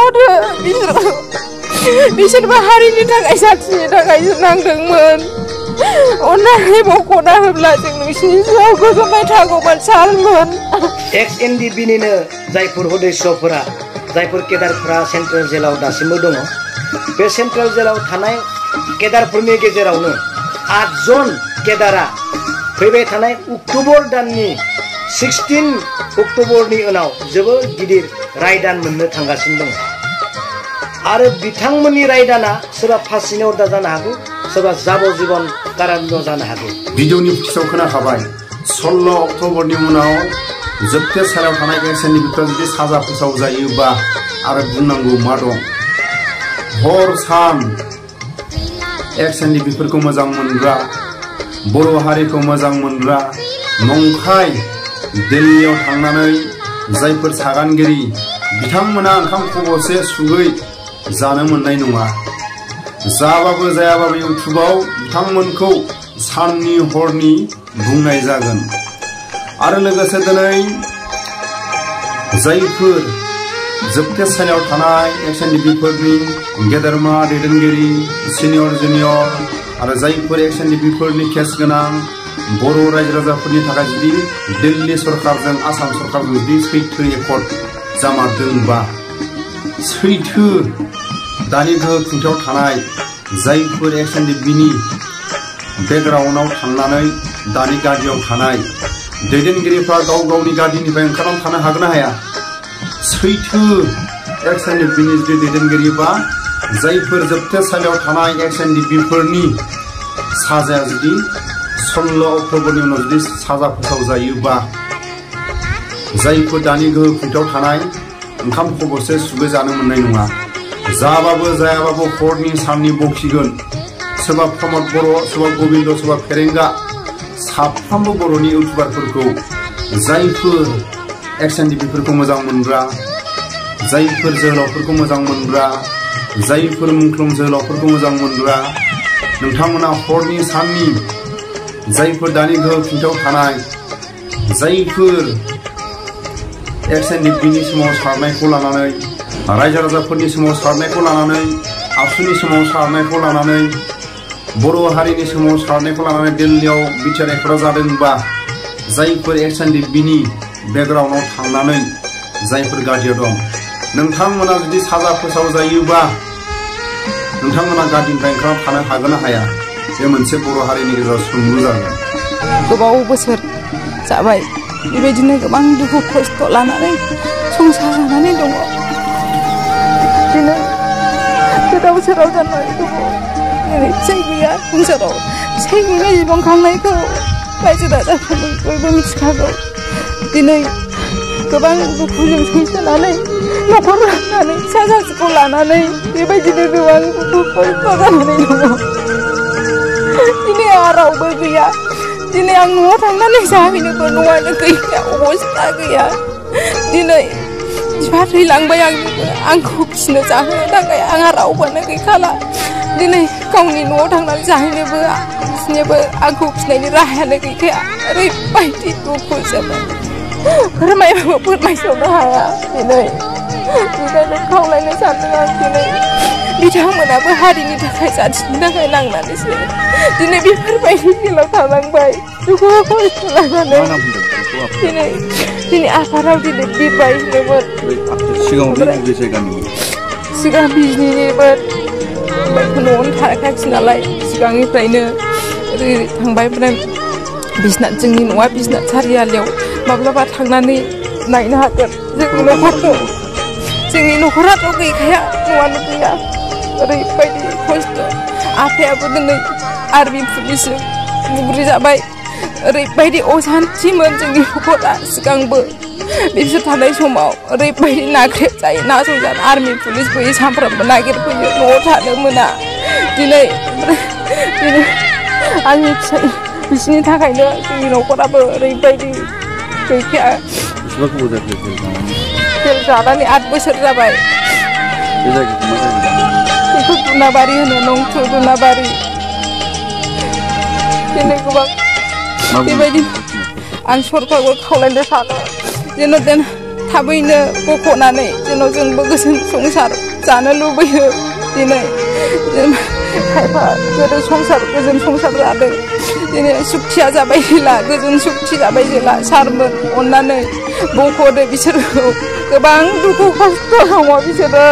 मावदो बिसोर हारिनि थाखाय जाथिनि थाखाय नांदोंमोन अन्नानै मख'ना होब्ला जों नोंसिनि जिउआव गोजोननाय थागौमोन सारमोन। एक्स एनडिबिनिनो जायफोर सदस्यफोरा जायफोर केडारफोरा सेन्ट्रेल जेलाव दासिमबो दङ बे सेन्ट्रेल जेलाव थानाय केडारफोरनि गेजेरावनो 8 जन केडारा फैबाय थानाय अक्ट'बर दाननि 16 अक्ट'बरनि उनाव जोबोद गिदिर रायदान मोननो थांगासिनो दङ आरो बिथांमोननि रायदाना सोरबा फासिनि अर्डार जानो हागौ सोरबा जाबजीबन कारादन्ड जानो हागौ। भिडिअनि पिक्साव खोनाखाबाय 16 अक्ट'बरनि उनाव जोबथेसालियाव थानाय एक्स एनडिबिफोरा जुदि साजा फोसाव जायोबा आरो बुंनांगौ मा दं हर सान एक्स एनडिबिफोरखौ मोजां मोनग्रा बर' हारिखौ मोजां मोनग्रा नंखाय दिल्लीयाव थांनानै जायफोर सागानगिरि बिथांमोना ओंखाम खबसे सुगै जानो मोननाय नङा। जाबाबो जायाबाबो इउटुबाव बिथांमोनखौ साननि हरनि बुंनाय जागोन आरो लोगोसे दिनै जायफोर जोबथेसालियाव थानाय एक्स एनडिबिफोरनि गेदेरमा दैदेनगिरि सिनियर जुनियर आरो जायफोर एक्स एनडिबिफोरनि केस गोनां बर' रायजो राजाफोरनि थाखाय जुदि दिल्ली सरकारजों आसाम सरकारजों जुदि सैथो एकर्ड जामारदोंबा सैथो दानि गोहो खुंथायाव थानाय जायफोर एक्स एनडिबिनि बेकग्राउन्डआव थांनानै दानि गादियाव थानाय दैदेनगिरिफ्रा गाव गावनि गादिनिफ्राय ओंखारनानै थानो हागोन ना हाया? सैथो एक्स एनडिबिनि जुदि दैदेनगिरिबा जायफोर जोबथेसालियाव थानाय एक्स एनडिबिफोरनि साजाया जुदि 16 अक्ट'बरनि उनाव जुदि साजा फोसाव जायोबा जायफोर दानि गोहो खुंथायाव थानाय ओंखाम खबसे सुगै जानो मोननाय नङा। जाबाबो जायाबाबो हरनि साननि बखिगोन सोरबा प्रमद बर' सोरबा गबिन्द सोरबा फेरेंगा साफ्रोमबो बर'नि इउटुबारफोरखौ जायफोर एक्स एनडिबिफोरखौ मोजां मोनग्रा जायफोर जोहोलावफोरखौ मोजां मोनग्रा जायफोर मुंख्लं जोहोलावफोरखौ मोजां मोनग्रा नोंथांमोना हरनि साननि जायफोर दानि गोहो खुंथायाव थानाय जायफोर एक्स एनडिबिनि समाव सारनायखौ लानानै रायजो राजाफोरनि समाव सारनायखौ लानानै आबसुनि समाव सारनायखौ लानानै बर' हारिनि समाव सारनायखौ लानानै दिल्लीयाव बिटिआर एकर्डआ जादोंबा जायफोर एक्स एनडिबिनि बेकग्राउन्डआव थांनानै जायफोर गादियाव दं नोंथांमोना जुदि साजा फोसाव जायोबा नोंथांमोना गादिनिफ्राय ओंखारना थानो हागोन ना हाया? बे मोनसे बर' हारिनि गेजेराव सोंलु जागोन। गोबाव बोसोर जाबाय बेबायदिनो गोबां दुखु खस्थ' लानानै संसार जानानै दङ दिनै गोदाव सोराव जानानै दङ दिनै फिसाइ गैया संसाराव फिसाइ गैया जिबन खांनायखौ रायजो राजाफोरनि बयबो मिथिखागौ दिनै गोबां दुखुजों सैसोनानै न'खर लानानै फिसा सासेखौ लानानै बेबायदिनो गोबां दुखु खस्थ' जानानै दङ दिनै आंहा रावबो गैया दिनै आं न'आव थांनानै जाहैनोबो न'आनो गैया अबस्था गैया दिनै बिफा थैलांबाय आंखौ फिसिनो जाहोनो थाखाय आंहा रावबोआनो गैखाला दिनै गावनि न'आव थांनानै जाहैनोबो बिसोरनोबो आंखौ फिसिनायनि राहायानो गैखाया ओरैबायदि दुखु जाबाय फोरमायबाबो फोरमायस'नो हाया दिनै बेखायनो खावलायनो सानदों आं दिनै बिथांमोनाबो हारिनि थाखाय जाथिनि थाखाय नांनानैसो दिनै बेफोरबायदि जेलाव थानांबाय दुखु खस्थ' लानानै दिनै आफादाव दिनै बिरबाय होनोमोन सिगां बिजनिनिमोन न'आवनो थाखायाखिसै नालाय सिगांनिफ्रायनो ओरै थांबाय ओमफ्राय बिसनाथ जोंनि न'आ बिसनाथ सारियालियाव माब्लाबा थांनानै नायनो हागोन जोंनि न'खरखौ जोंनि न'खराथ' गैखाया न'आनो गैया ओरैबायदि खस्थ' आफायाबो दिनै आर्मि पुलिसजों बुग्रि जाबाय ओरैबायदि असान्थिमोन जोंनि न'खरा सिगांबो बिसोर थानाय समाव ओरैबायदि नाख्रेबजायो नासयजानो आर्मि पुलिस फैयो सानफ्रामबो नागिरफैयो न'आव थानो मोना दिनै आंनि फिसाय बिसोरनि थाखायनो जोंनि न'खराबो ओरैबायदि गैखाया जेल जानानै 8 बोसोर जाबाय बेखौ दुनाबारि होनो नंथु दुनाबारि दिनै गोबां बेबायदि आं सरकारखौ खावलायनो सानो जेन थाबैनो बख'नानै जेन' जोंबो गोजोन संसार जानो लुबैयो दिनै खायफा गोदो गोजोन संसार जादों दिनै सुखथिया जाबाय जेला गोजोन सुखथि जाबाय जेला सारमोन अननानै बख'दो बिसोरखौ गोबां दुखु खस्थ' दङ बिसोरो